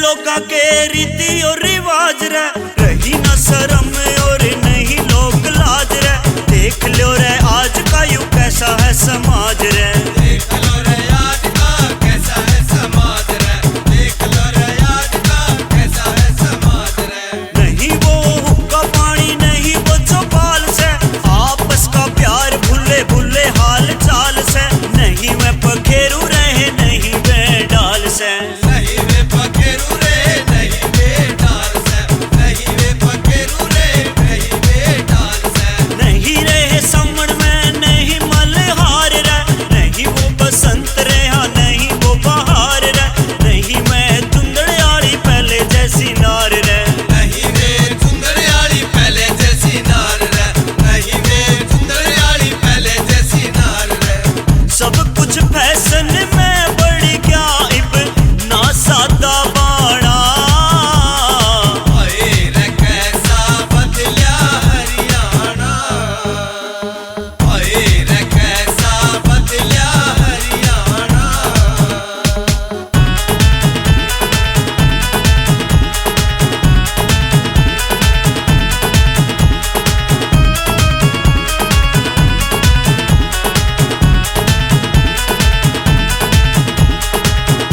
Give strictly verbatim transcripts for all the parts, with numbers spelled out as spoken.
लोगां के रीति और रिवाज रे, रही ना शर्म और नहीं लोक लाज रे। देख लो रे आज का यू कैसा है समाज रे। देख लो रे आज का कैसा है समाज रे। देख लो रे आज का कैसा है समाज रे। नहीं वो हुक्का पानी, नहीं वो चौपाल से, आपस का प्यार भूले भूले हाल चाल से। नहीं मैं पखेरू रहे, नहीं वे डाल से। नहीं वे पखेरू रे, नहीं वे डाल से। नहीं वे पखेरू रे, नहीं वे डाल से। नहीं रहे सामण में, नहीं मल्हार रे। नहीं वो बसंत रहा, नहीं वो बहार रे। नहीं मैं चुंदड़ आली पहले जैसी नार रे। नहीं वे चुंदड़ आली पहले जैसी नार रे। नहीं वे चुंदड़ आली पहले जैसी नार रे। सब कुछ फैशन में बढ़ गया इब, ना सादा बाणा। हाय रे कैसा बदलिया हरियाणा। हाय रे कैसा बदलिया हरियाणा।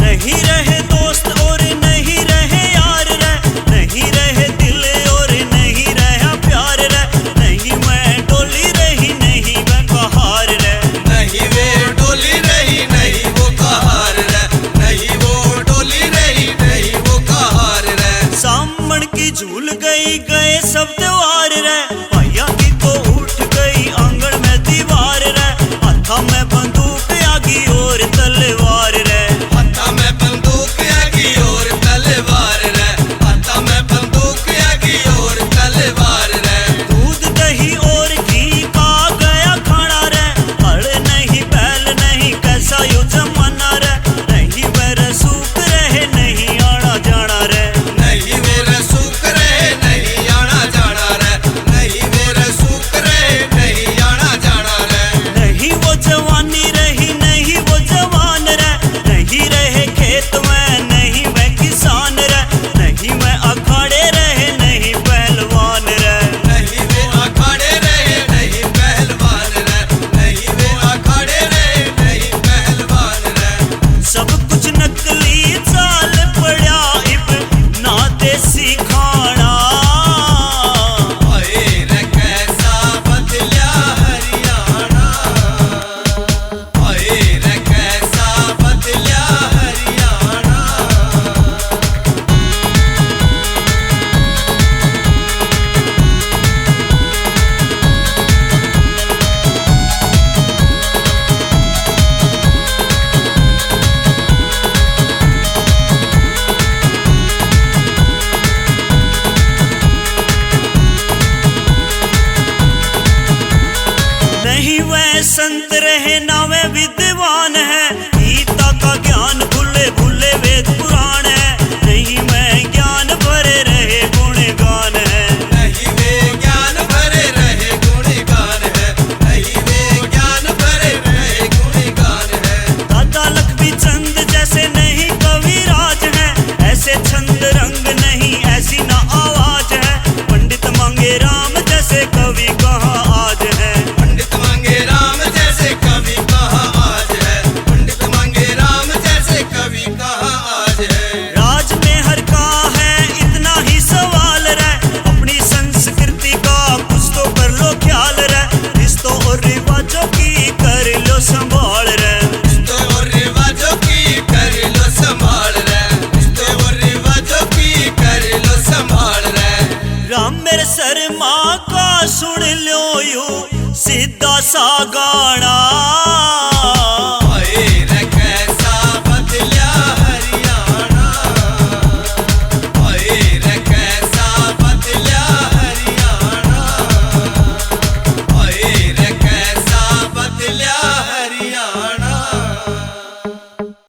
नहीं रहे दोस्त और नहीं रहे यार रे, नहीं रहे दिल और नहीं रहा प्यार रे। नहीं मैं डोली रही, नहीं मैं कहार रे। नहीं वे डोली रही, नहीं वो कहार रे। नहीं वो डोली रही, नहीं वो कहार रे। सामण की झूल गई, गए सब त्योहार रे। भाइयां की तो उठ गई आंगन में दीवार रे। हाथा में बंदूक आगी और तलवार रे। हाथा में बंदूक आगी और तलवार रे। हाथा में बंदूक आगी और तलवार रे। दूध दही और घी का गया खाना रे। हल नहीं बैल नहीं कैसा यो जमाना रे। नहीं वे रसूख रहे नहीं आना जाना रे। नहीं वे रसूख रहे नहीं आना जाना रे। नहीं वे रसूख रहे नहीं आना जाना रे। नहीं वो जवानी रही नहीं वो जवान रे। नहीं रहे खेत में नहीं वे किसान रे। नहीं वे अखाड़े रहे नहीं पहलवान रे। नहीं वे अखाड़े रहे नहीं पहलवान रे। नहीं वे अखाड़े रहे नहीं पहलवान रे। सब कुछ नकली चाल पड़ा इब ना देसी खाना। हाय रे कैसा बदलिया हरियाणा। हाय रे कैसा बदलिया हरियाणा। नहीं वह संत रहे ना वह विद्वान है, गीता का ज्ञान भूले भूले वेद पुराण है। नहीं वह ज्ञान भरे रहे गुणगान है। नहीं वे ज्ञान भरे रहे गुणगान है। नहीं वे ज्ञान भरे रहे गुणगान है। दादा लक्ष्मी चंद जैसे नहीं कविराज है, ऐसे छंद रंग नहीं ऐसी ना आवाज है। पंडित मांगे राम जैसे कवि कहाँ आज है। पंडित मांगे राम जैसे कवि कहाँ आज है। पंडित मांगे राम जैसे कवि कहाँ आज है। राज में हर का है इतना ही सवाल रे, अपनी संस्कृति का कुछ तो कर लो ख्याल रे। रिश्तों और रिवाजों की कर लो संभाल रे। रिश्तों और रिवाजों की कर लो संभाल रे। रिश्तों और रिवाजों की कर लो संभाल रे। राम मेरे शर्मा का सुन लो यू सीधा सा गाना।